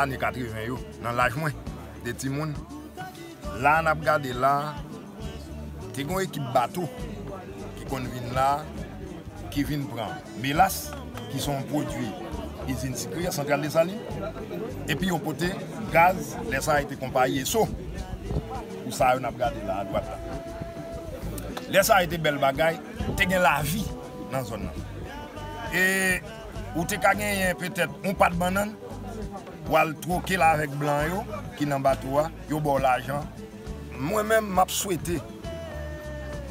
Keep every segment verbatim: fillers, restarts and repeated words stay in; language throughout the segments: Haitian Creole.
ane katreven yo, nan laj mwen, de timoun. La n ap gade la, te gen yon ekip bato ki konn vin la, ki vin pran melas, ki se yon pwodui izin sikre, Santral Desalin, epi yo pote gaz, lè sa a te konpayi Esso, pou sa yo n ap gade la, adwat la. Lè sa a te bèl bagay, te gen lavi nan zòn nan. E ou te ka genyen petèt yon pat bannann, w al twoke l avèk blan yo ki nan bato a, yo ba w lajan. Mwen menm, m ap swete,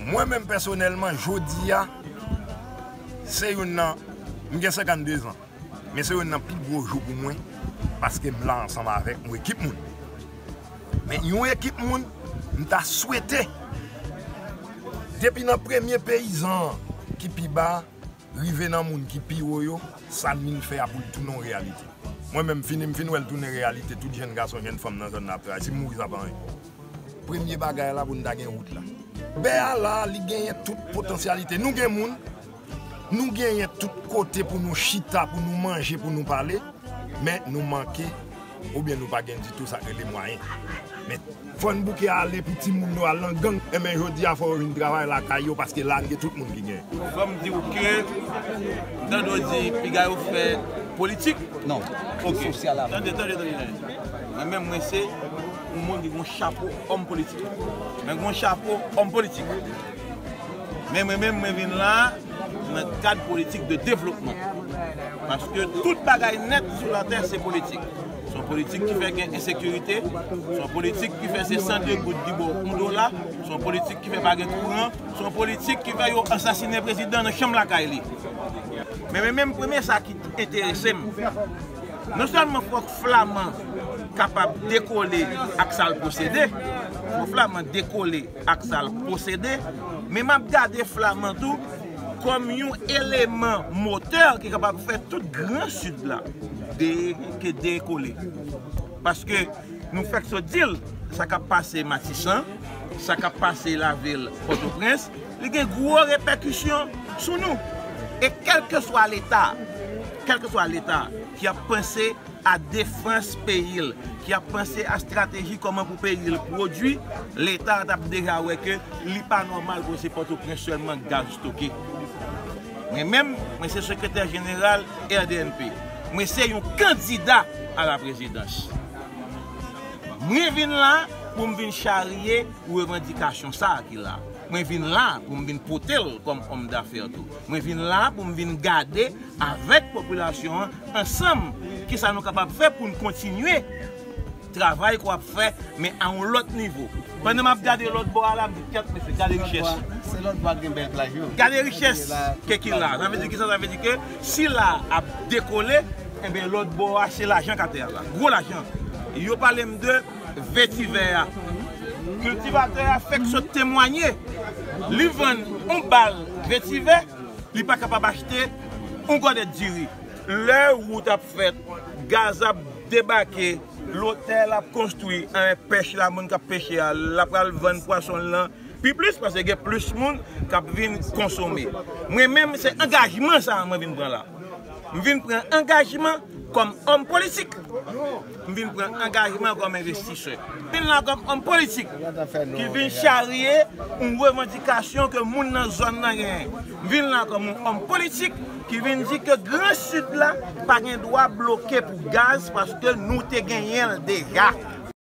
mwen menm pèsonèlman, jodi a, se youn nan, m gen senkanndezan, men se youn nan pi gwo jou pou mwen, paske m la ansanm avèk yon ekip moun. Men yon ekip moun, m ta swete, depi nan premye peyizan an ki pi ba, rive nan moun ki pi wo yo, sa n vin fè a pou l tounen yon reyalite. Mwen menm, fini m fin wè l tounen reyalite, tout jèn gason, jèn fanm nan zòn nan ap travay. Si m mouri, sa pa anyen. Premye bagay la pou n ta gen wout la. Bè a la, li genyen tout potansyalite. Nou gen moun, nou genyen tout kote pou nou chita, pou nou manje, pou nou pale, men nou manke, oubyen nou pa gen ditou sa k rele mwayen. Men fò n bouke ale pou timoun yo al nan gang, enben jodi a fò yo vin travay lakay yo, paske la n gen tout moun ki gen. Fò m di w ke m tande w di piga yo fè politik. Non, ok. Sosyal avan. Tande, tande, tande, tande. Mwen menm, mwen se yon moun ki gen yon chapo òm politik. Mwen gen yon chapo òm politik. Men mwen menm, mwen vin la nan kad politik de devlopman. Paske tout bagay nèt sou latè se politik. Se yon politik ki fè gen ensekirite, se yon politik ki fè se san de goud ki ba w yon dola, se yon politik ki fè pa gen kouran, se yon politik ki fè yo ansasinen prezidan nan chanm lakay li. Men mwen menm, premye sa ki enterese m, non sèlman fòk Flaman kapab dekole ak sa l posede, fòk Flaman dekole ak sa l posede, men m ap gade Flaman tou kòm yon eleman motè ki kapab fè tout Gran Sid la de, ke dekole. Paske nou fèk sot di l, sa k ap pase Matisan, sa k ap pase lavil Pòtoprens, li gen gwo repèkisyon sou nou. E kèlkeswa Leta, kèlkeswa Leta ki ap panse a defans peyi l, ki ap panse a estrateji kòman pou peyi l pwodui, Leta a t ap deja wè ke li pa nòmal pou se Pòtoprens sèlman gaz stoke. Mwen menm, mwen se sekretè jeneral R D N P. Mwen se yon kandida a la prezidans. Mwen vin la pou m vin charye revandikasyon sa a ki la. Mwen vin la pou m vin pote l kòm òm dafè tou. Mwen vin la pou m vin gade avèk popilasyon an ansanm kisa nou kapab fè pou n kontinye travay k w ap fè, men a yon lòt nivo. Pandan m ap gade lòt bò a la, m di, "Kèt, mesye, gade richès." Se lòt bò a k gen bèl plaj yo. Gade richès ke ki la. Sa vle di kisa? Sa vle di ke si la ap dekole, enben, lòt bò a, se lajan k atè a la. Gwo lajan. Yo pale m de vetivè a. Kiltivatè a fèk sot temwanye. Li vann yon bal vetivè, li pa kapab achte yon gòdèt diri. Lè wout ap fèt, gaz ap debake, lotèl ap konstwi, en, pèch la, moun k ap peche a, l ap pral vann pwason l lan pi plis, paske gen plis moun k ap vin konsome. Mwen menm, se angajman sa a mwen vin pran la. M vin pran angajman kòm òm politik. M vin pran angajman kòm envestisè. M vin la kòm òm politik ki vin charye yon revandikasyon ke moun nan zòn nan genyen. M vin la kòm yon òm politik ki vin di ke Gran Sid la pa gen dwa bloke pou gaz paske nou te genyen l deja.